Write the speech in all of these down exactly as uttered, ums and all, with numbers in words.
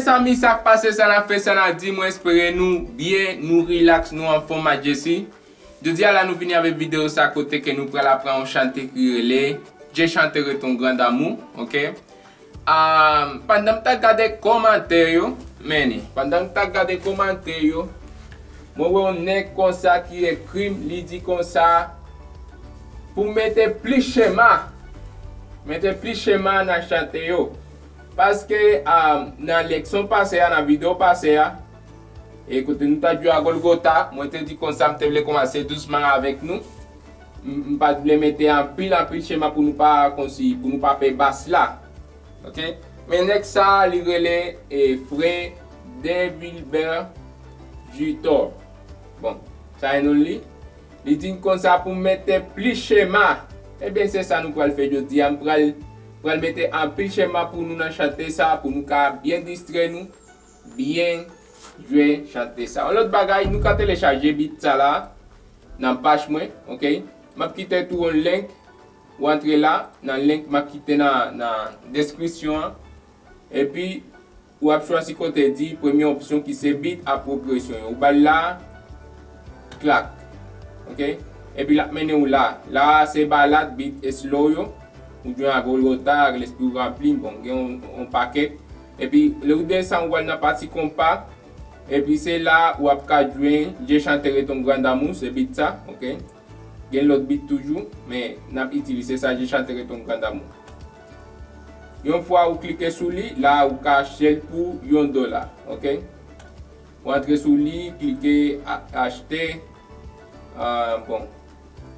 Zanmi, sa k pase, sa n ap fè, sa n ap di, mwen espere nou byen, nou rilaks, nou anfòm, Majesti. Jodi a la, nou vini avèk videyo sa kote ke nou pral aprann yon chante ki rele Je chanterai ton grand amour, ok? Ah, pandan m t ap gade kòmantè yo, men, pandan m t ap gade kòmantè yo, mwen wè yon nèg konsa ki ekri m, li di konsa, pou mete plis chema, mete plis chema nan chante yo. Paske, ah, nan leson pase a, nan videyo pase a, e kote nou t ap jwe a Golgota, mwen te di konsa, m te vle kòmanse dousman avèk nou. M, m pa t vle mete anpil, anpil chema pou nou pa, konsi, pou nou pa pè bas la. Ok? Men nèg sa, li rele, e, Frè Devilbert Jutor. Bon, sa e non li. Li di n konsa pou m mete plis chema. Ebyen, se sa nou pral fè jodi a. M pral, pral mete anpil chema pou nou nan chante sa, pou nou ka byen distrè nou, byen jwe chante sa. Yon lòt bagay, nou ka telechaje beat sa la nan paj mwen, ok? M ap kite tou yon link, ou antre la, nan link m ap kite nan, nan deskripsyon an. Epi, ou ap chwazi kote di premye opsyon ki se beat a progresyon yo. Ou ba l la, klak. Ok? Epi l ap mennen w la. La a se balad, beat slow yo. Ou jwenn ak Golgota, ak Lespri w ranpli, bon, gen yon, yon pakèt. Epi, lè w desann, ou al nan pati konpa. Epi se la ou ap ka jwenn Je chanterai ton grand amour, se beat sa, ok? Gen lòt beat toujou, men n ap itilize sa, Je chanterai ton grand amour. Yon fwa ou klike sou li, la ou ka achte l pou yon dola, ok? Ou antre sou li, klike a-, achte. Ah, bon.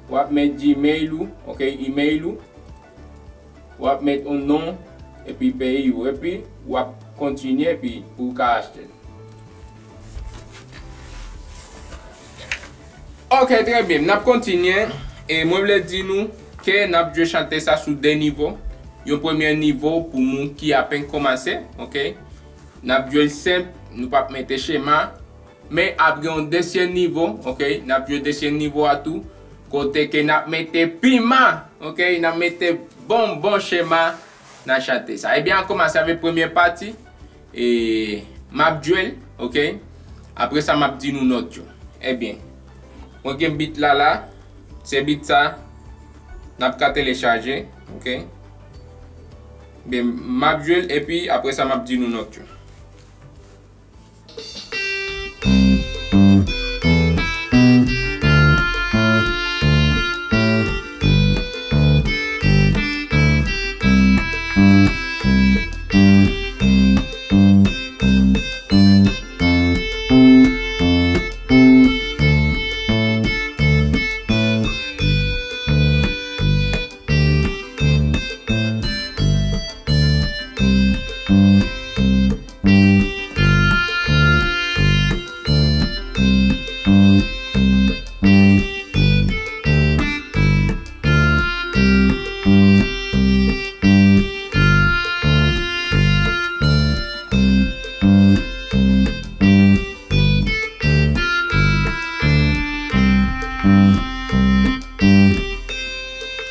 W ap met Gmail ou, ok, email ou. W ap met yon non, epi peyi ou, epi w ap kontinye, epi pou w ka achte l. Ok, trè byen. N ap kontinye. E mwen vle di nou ke n ap jwe chante sa sou de nivo. Yon premye nivo pou moun ki apenn kòmanse, ok? N ap jwe l senp, nou p ap mete chema. Men ap gen yon dezyèm nivo, ok? N ap jwe dezyèm nivo a tou. Kote ke n ap mete piman, ok? N ap mete bon, bon chema nan chante sa. Ebyen, an kòmanse avèk premye pati. E m ap jwe l, ok? Apre sa, m ap di nou nòt yo. Ebyen, mwen gen beat la la. Se beat sa. N ap ka telechaje, ok? Ebyen, m ap jwe l, epi apre sa, m ap di nou nòt yo.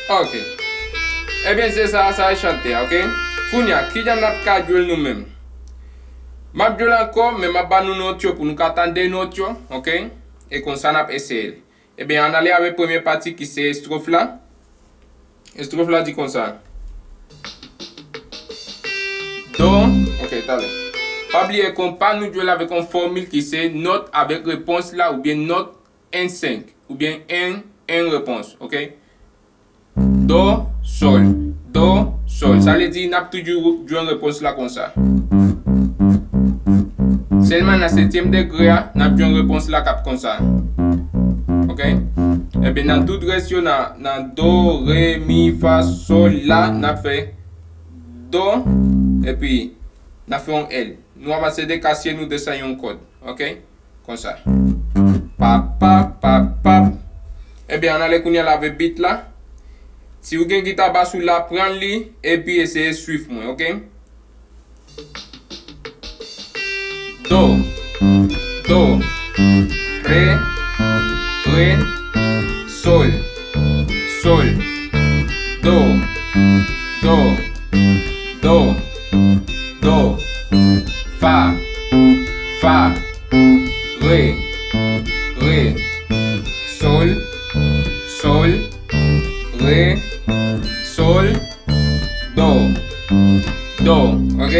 Ok. Ebyen, se sa, sa e chante a, ok? Kounye a, kijan n ap ka jwe l nou menm? M ap jwe l ankò, men m ap ba nou nòt yo pou nou ka tande nòt yo, ok? E konsa n ap eseye l. Ebyen, ann ale avèk premye pati ki se estwòf la. Estwòf la di konsa. Do, ok, talè. Pa bliye konpa nou jwe l avèk yon fòmil ki se nòt avèk repons la oubyen nòt en senk, oubyen en, en repons, ok? Do, sòl, do, sòl. Sa vle di n ap toujou jwenn repons la konsa. Sèlman nan setyèm degre a, n ap jwenn repons la k ap konsa. Ok? Ebyen, nan tout rès yo, nan, nan do, re, mi, fa, sòl, la, n ap fè do, epi n ap fè yon L. Nou avanse de kasye, nou desann yon kòd. Ok? Konsa. Pap, pap, pap, pap. Ebyen, ann ale kounye a la avèk beat la. Si w gen gita bas ou la, pran li, epi eseye swiv mwen, ok? Do, do, re, re, sòl, sòl, do, do, do, do, fa, re, re, sol, sol, re, sol, do, do, ok?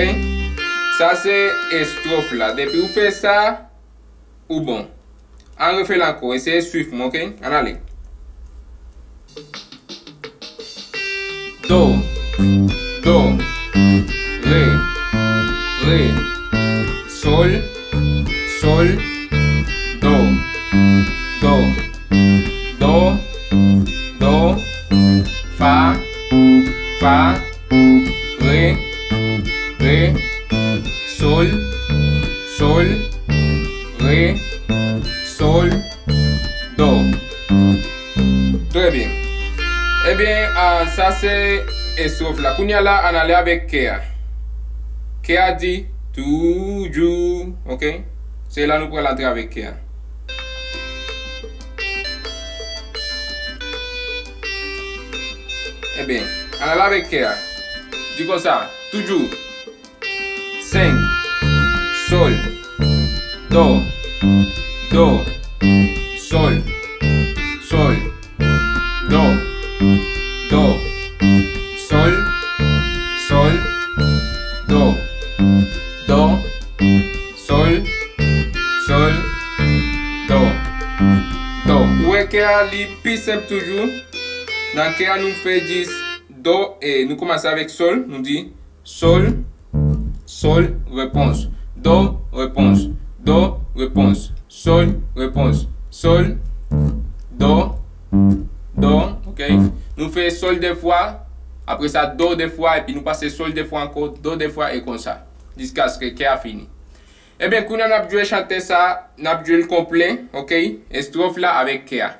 Sa se estwòf la. Depi ou fè sa, ou bon. Ann refè l ankò. Eseye swiv mwen, ok? Ann ale. Do, do, re, re, sol, sol, do, do, do, do, fa, fa, re, re, sol, sol, re, sol, do. Trè byen. Ebyen, ah, sa se estwòf la. Kounye a la, ann ale avèk kè a. Kè a di toujou, ok? Se la nou pral antre avèk kè a. Ebyen, ann ale avèk kè a. Di konsa, toujou. Senk, sol, do, do, sol, sol, do, do, sol, sol, do, do, sol, sol, do, do. Ou wè kè a li pi senp toujou. Nan kè a nou fè jis do, e nou kòmanse avèk sol, nou di sol, sol, repons. Do, repons. Do, repons. Sol, repons. Sol, do, do, ok? Nou fè sol de fwa, apre sa do de fwa, epi nou pase sol de fwa ankò, do de fwa, e konsa, jiskaske kè a fini. Ebyen, kounye a n ap jwe chante sa, n ap jwe l konplè, ok? Estwòf la avèk kè a.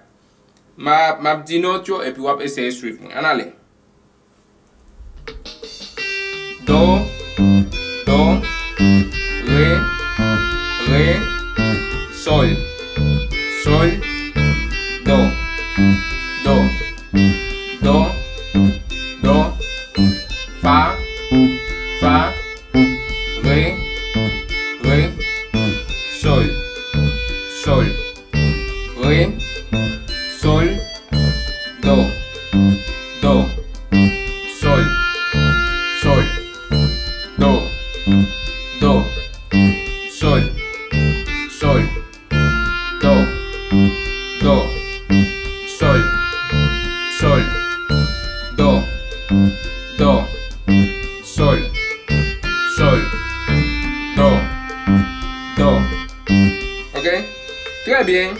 M a, m ap di nòt yo, epi w ap eseye swiv mwen. Ann ale. Do, do, re, re, sol, sol, do, do, do, do, fa, fa, re, re, sol, sol, re, sol, do, do, sol, sol, do, do, sol, sol, do, do, sol, sol, do, do, sol, sol, do, do. Ok? Trè byen.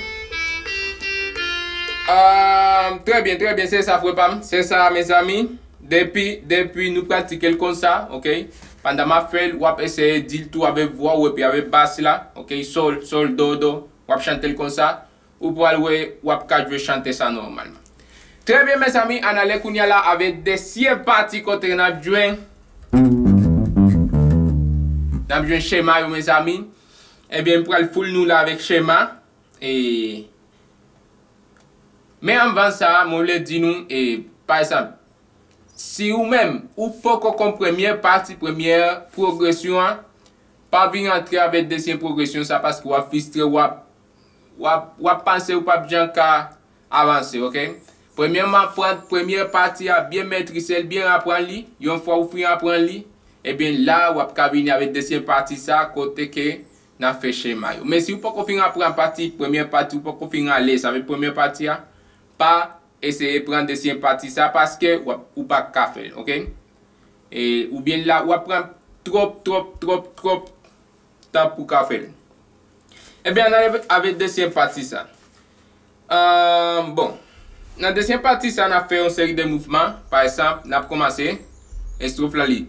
Ah, trè byen, trè byen. Se sa, frè pa m. Se sa, mezanmi. Depi, depi nou pratike l konsa, ok? Pandan m ap fè l, w ap eseye di l tou avèk vwa w epi avèk bas la, ok? Sol, sol, do, do. W ap chante l konsa. Ou pral wè, w ap ka jwe chante sa nòmalman. Trè byen, mezanmi, ann ale kounye a la avèk desyen pati kote n ap jwe. N ap jwe chema yo, mezanmi. Ebyen, m pral full nou la avèk chema. E, men anvan sa, mwen vle di nou, e, pa egzanp, si ou menm, ou poko konn premyè pati, premyè pwogresyon an, pa vin antre avèk desyen pwogresyon sa, paske w ap fristre, w ap, w ap, w ap panse ou p ap janm ka avanse, ok? Premyèman, pran premyè pati a, byen metrize l, byen aprann li. Yon fwa ou fin aprann li, ebyen la, w ap ka vini avèk desyen pati sa, kote ke n ap fè chema yo. Men si w poko fin aprann pati, premyè pati, ou poko fin alèz avèk premyè pati a, pa eseye pran desyen pati sa paske w ap, ou pa ka fè l, ok? E, oubyen la, w ap pran twòp, twòp, twòp, twòp tan pou w ka fè l. Ebyen, ann ale avèk desyen pati sa. Ahn, bon, nan desyen pati sa, n ap fè yon seri de mouvman. Pa egzanp, n ap kòmanse. Estwòf la li.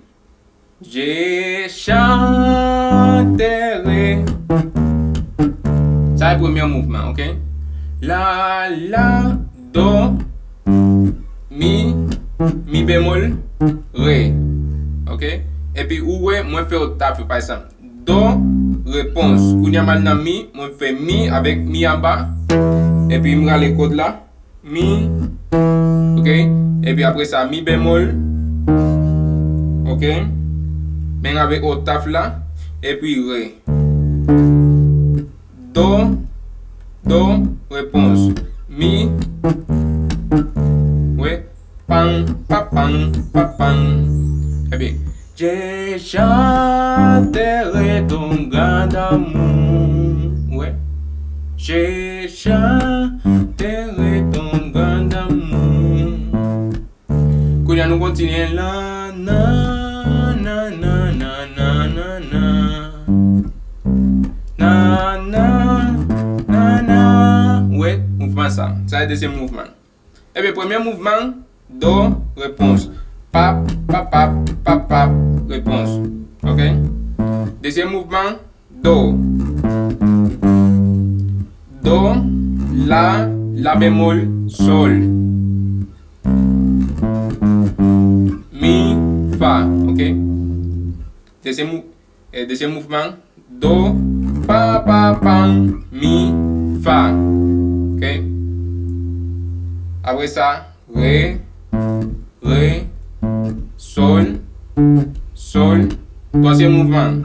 Je chanterai. Sa e premye mouvman, ok? La, la, do, mi, mi bemol, re. Ok? Epi ou wè, mwen fè oktaf yo, pa egzanp. Do, repons. Kounye a m al nan mi, mwen fè mi avèk mi anba. Epi m rale kòd la. Mi. Ok? Epi apre sa, mi bemol. Ok? Menm avèk oktaf la. Epi re. do, repons. Mi, wi, pan, pa pan, pa pan. Ebyen, déjà t'es ton grand amour. Wi, déjà t'es ton grand amour. Kounye a nou kontinye la, na, na, na. Na, na, na, na. Wi, mouvman sa. Sa se dezyèm mouvman. Ebyen, premye mouvman, do, repons. Pap, pap, pap, pap, pap, repons. Ok? Dezyèm mouvman, do. Do, la, la bemol, sol. Mi, fa, ok? Dezyèm mou-, eh, dezyèm mouvman, do, pa, pa, pa, mi, fa, ok? Apre sa, re, re, sol, sol. Twazyèm mouvman.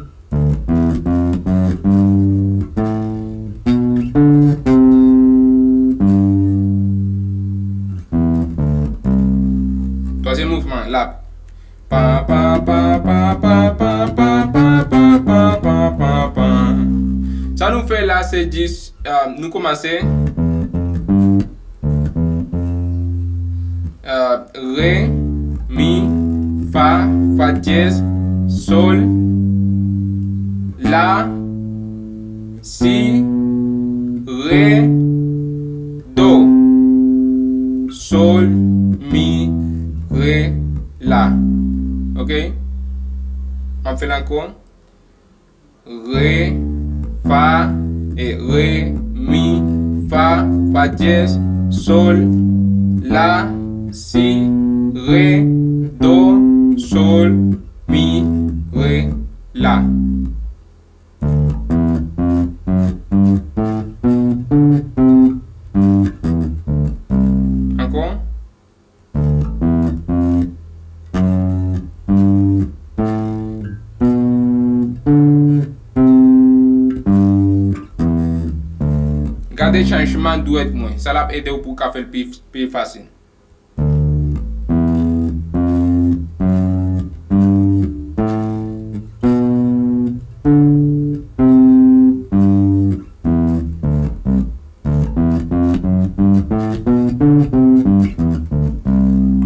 Twazyèm mouvman, la. Pa, pa, pa. Sa nou fè la, se jis, euh, nou kòmanse. Euh, re, mi, fa, fa dyèz, sol, la, si, re, do, sol, mi, re, la. Ok? M ap fè l ankò. Re, fa, e, re, mi, fa, fa dyèz, sol, la, si, re, do, sol, mi, re, la. Ankò. Gade chanjman dwèt mwen. Sa l ap ede w pou w ka fè l pi, pi fasil.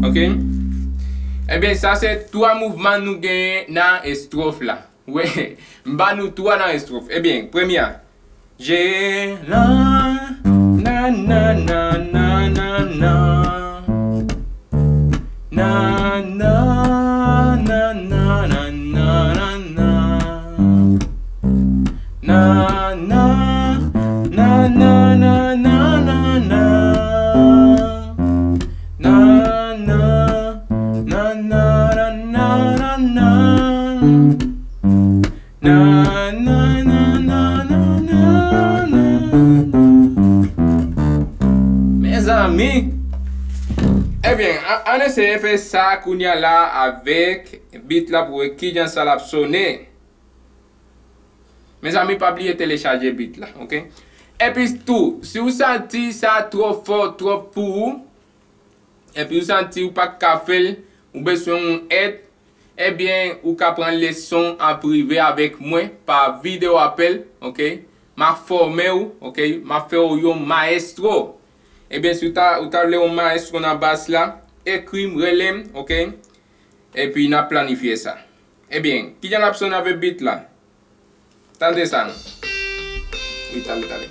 Ok? Ebyen, sa se twa mouvman nou genyen nan estwòf la. Wi, m ba nou twa nan estwòf. Ebyen, premye a. Je la, na, na, na. Na, na, na, na. Na, na, na, na. Na, na, na, na, na, na. Na, na, na. Mezanmi! Ebyen, a-, ann eseye fè sa kounye a la avèk beat la pou wè kijan sa l ap sonnen. Mezanmi, pa bliye telechaje beat la, ok? Epi tou, si w santi sa twò fò, twòp pou ou, epi w santi w pa t ka fè l, ou bezwen yon èd, ebyen, ou ka pran leson an prive avèk mwen pa videyo apèl, ok? M a fòme w, ok? M a fè w yon mayestwo. Ebyen, si w ta, ou ta vle yon mayestwo nan bas la, ekri m, rele m, ok? Epi n ap planifye sa. Ebyen, kijan l ap sonnen avèk beat la? Tande sa non. Wi, tande, tande.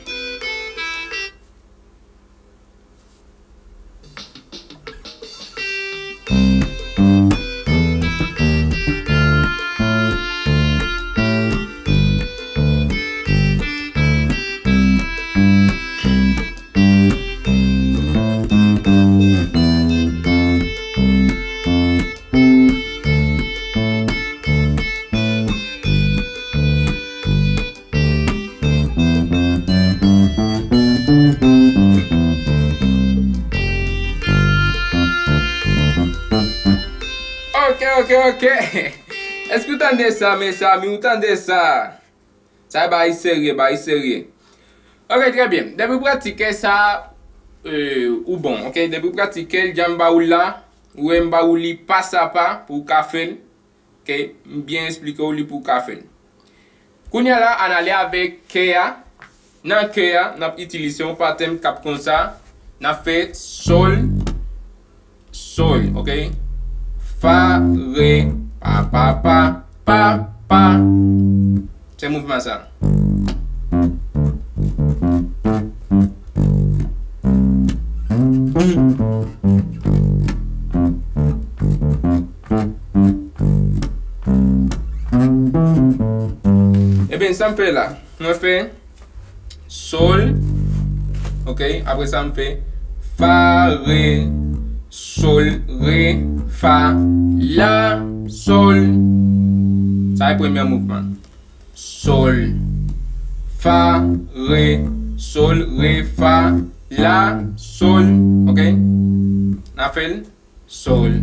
Ok, ok, ok. Èske w tande sa, mezanmi? Ou tande sa? Sa e bagay serye, bagay serye. Ok, trè byen. Depi w pratike sa, euh, ou bon, ok? Depi w pratike l, jan m ba ou l la, ou wè m ba ou li pa sa pa pou w ka fè l. Ok, m byen eksplike w li pou w ka fè l. Kounye a la, ann ale avèk kè a. Nan kè a, n ap itilize yon patèn k ap konsa. N ap fè sòl, sòl, ok? Fa, re, pa, pa, pa, pa, pa. Se mouvman sa. Ebyen, sa m fè la, mwen fè sòl, ok, apre sa m fè fa, re, sòl, re, fa, la, sòl. Sa e premye mouvman. Sòl, fa, re, sòl, re, fa, la, sòl, ok? N a fè l. Sòl,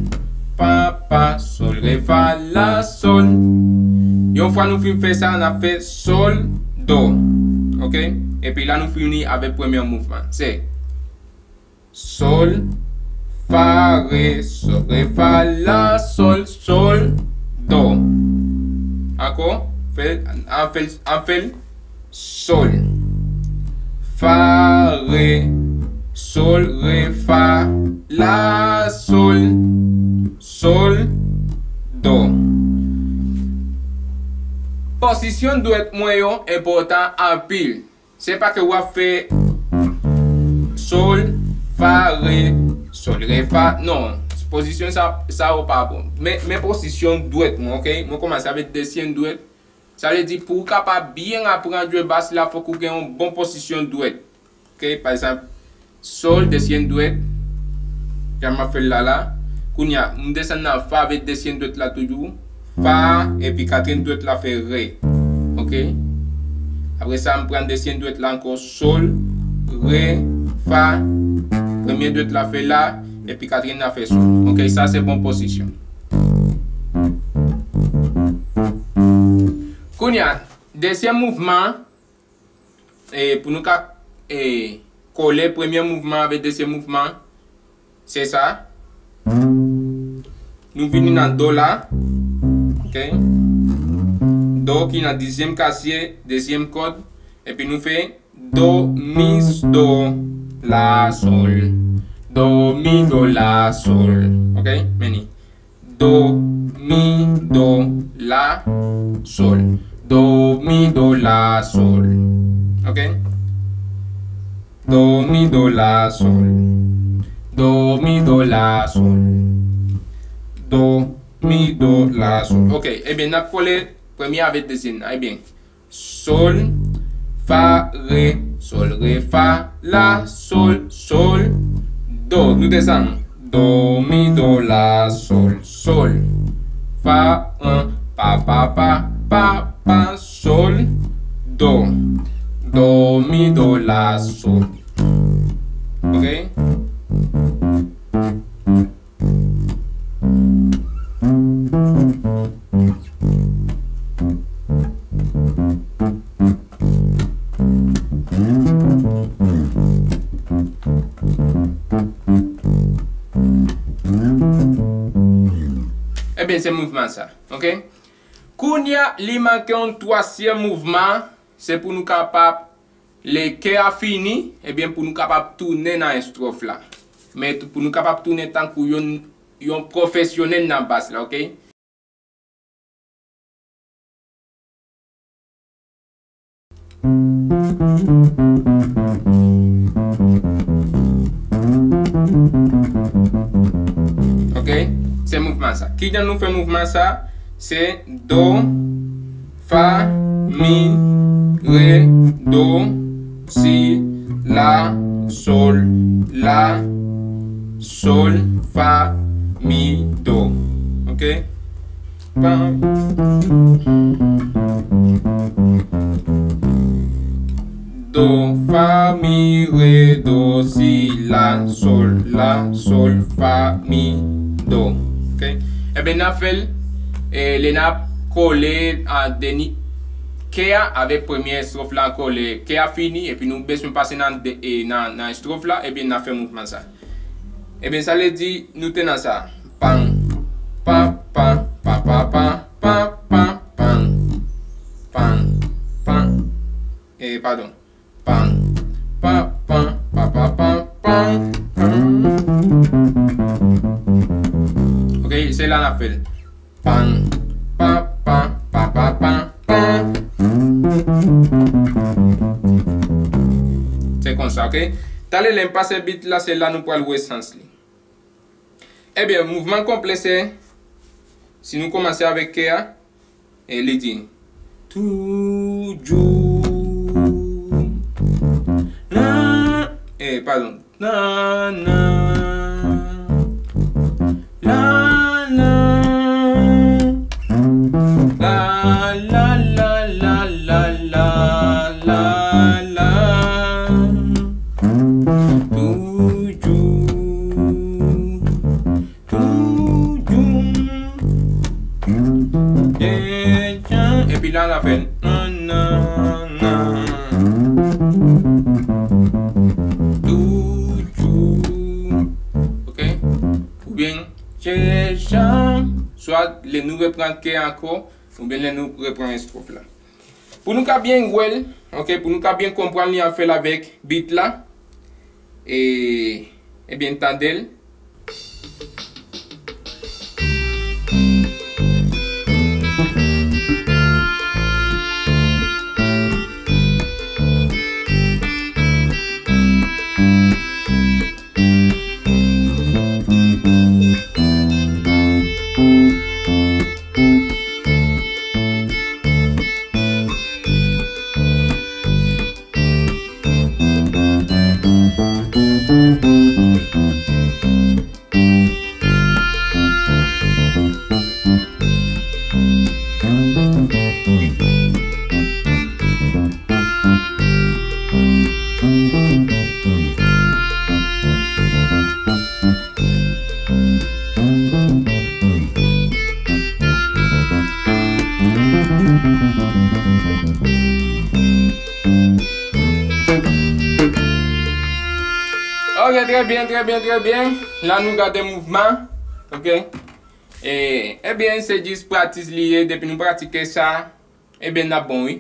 pa, pa, sòl, re, fa, la, sòl. Yon fwa nou fin fè sa, n ap fè sòl, do. Ok? Epi la nou fini avèk premye mouvman. Se sòl, fa, re, sòl, re, fa, la, sòl, sòl, do. Ankò? Fè, an fè, an fè l. Sòl. Fa, re, sòl, re, fa, la, sòl, sòl, do. Pozisyon dwèt mwen yo enpòtan anpil. Se pa ke w ap fè sòl, fa, re, sòl, re, fa. Non, pozisyon sa, sa yo pa bon. Men, men pozisyon dwèt mwen, ok? Mwen kòmanse avèk dezyèm dwèt. Sa vle di, pou w kapab byen aprann jwe bas la, fòk ou gen yon bon pozisyon dwèt. Ok, pa egzanp, sòl, dezyèm dwèt, jan m ap fè l la la. Kounye a, m desann nan fa avèk dezyèm dwèt la toujou. Fa, epi katriyèm dwèt la fè re. Ok? Apre sa, m pran dezyèm dwèt la ankò, sòl, re, fa. Premye dwèt la fè la, epi katriyèm la fè sòl. Ok, sa se bon pozisyon. Kounye a, dezyèm mouvman, e, pou nou ka, e, kole premye mouvman avèk dezyèm mouvman, se sa. Nou vini nan do la. Ok? Do ki nan dizyèm kasye, dezyèm kòd. Epi nou fè do, mi, do, la, sòl. Do, mi, do, la, sòl. Ok? Men li. Do, mi, do, la, sòl. Do, mi, do, la, sòl. Ok? Do, mi, do, la, sòl. Do, mi, do, la, sòl. Do, mi, do, la, sòl. Ok, ebyen, n ap kole premye avèk dezyèm nan. Ebyen, sòl, fa, re, sòl, re, fa, la, sòl, sòl, do. Nou desann. Do, mi, do, la, sòl, sòl. Fa, an, pa, pa, pa, pa, pa, sòl, do. Do, mi, do, la, sòl. Ok? Ebyen, se mouvman sa, ok? Kounye a, li manke yon twazyèm mouvman, se pou nou kapab Lè kè a fini, ebyen, pou nou kapab tounen nan estwòf la. Men tou, pou nou kapab tounen tankou yon, yon pwofesyonèl nan bas la, ok? Ok? Se mouvman sa. Kijan nou fè mouvman sa? Se do, fa, mi, re, do, si, la, sòl, la, sòl, fa, mi, do. Ok? Pam. Do, fa, mi, re, do, si, la, sòl, la, sòl, fa, mi, do. Ok? Ebyen, n ap fè l, e, lè n ap kole a dènye, ke a avèk premye estwòf la ankò, lè ke a fini, epi nou bezwen pase nan, de- e, nan, nan estwòf la, ebyen, n ap fè mouvman sa. Ebyen, sa vle di, nou te nan sa. Pan, pa, pa, pa, pa, pa, pan, pan, pan, pan, pan, pan. E, padon. Pan, pa, pan, pa, pa, pan, pan, pan. Ok, se la n ap fè l. Pan, pa, pa, pa, pa, pan, pan. Se konsa, ok? Talè lè m pase bit la, se la nou pral wè sans li. Ebyen, mouvman konplè se, si nou kòmanse avèk ke a, e li di, toujou, nan, e, padon, nan, nan, la, la, la, la, la, la, la, la, toujou. Toujou. Epi la, n ap fè nan, nan, nan. Toujou. Ok? Oubyen, chèchan. Swa lè nou reprann ke ankò, oubyen lè nou reprann estwòf la. Pou nou ka byen wè l, ok, pou nou ka byen konprann li, n ap fè l avèk bit la. E, ebyen, tande l. Ok, trè byen, trè byen, trè byen. La nou gade mouvman. Ok. E, ebyen, se jis pratis li ye. Depi nou pratike sa, ebyen, n ap bon, wi.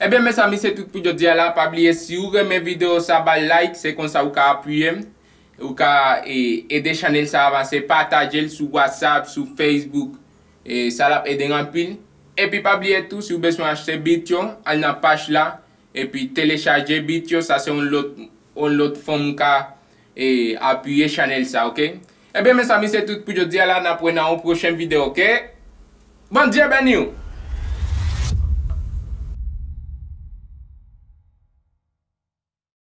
Ebyen, mezanmi, se tout pou jodi a la. Pa bliye, si w renmen videyo sa, ba l like. Se konsa ou ka apiye m. Ou ka, e, ede chanèl sa avanse. Pataje l sou WhatsApp, sou Facebook. E, sa l ap ede n anpil. Epi, pa bliye tou, si w bezwen achte bit yo, al nan pach la. Epi telechaje bit yo, sa se yon lòt, yon lòt fòm ou ka, e, apiye chanèl sa, ok? Ebyen, mezanmi, se tout pou jodi a la, n ap wè nan yon pwochen videyo, ok? Bondye beni w!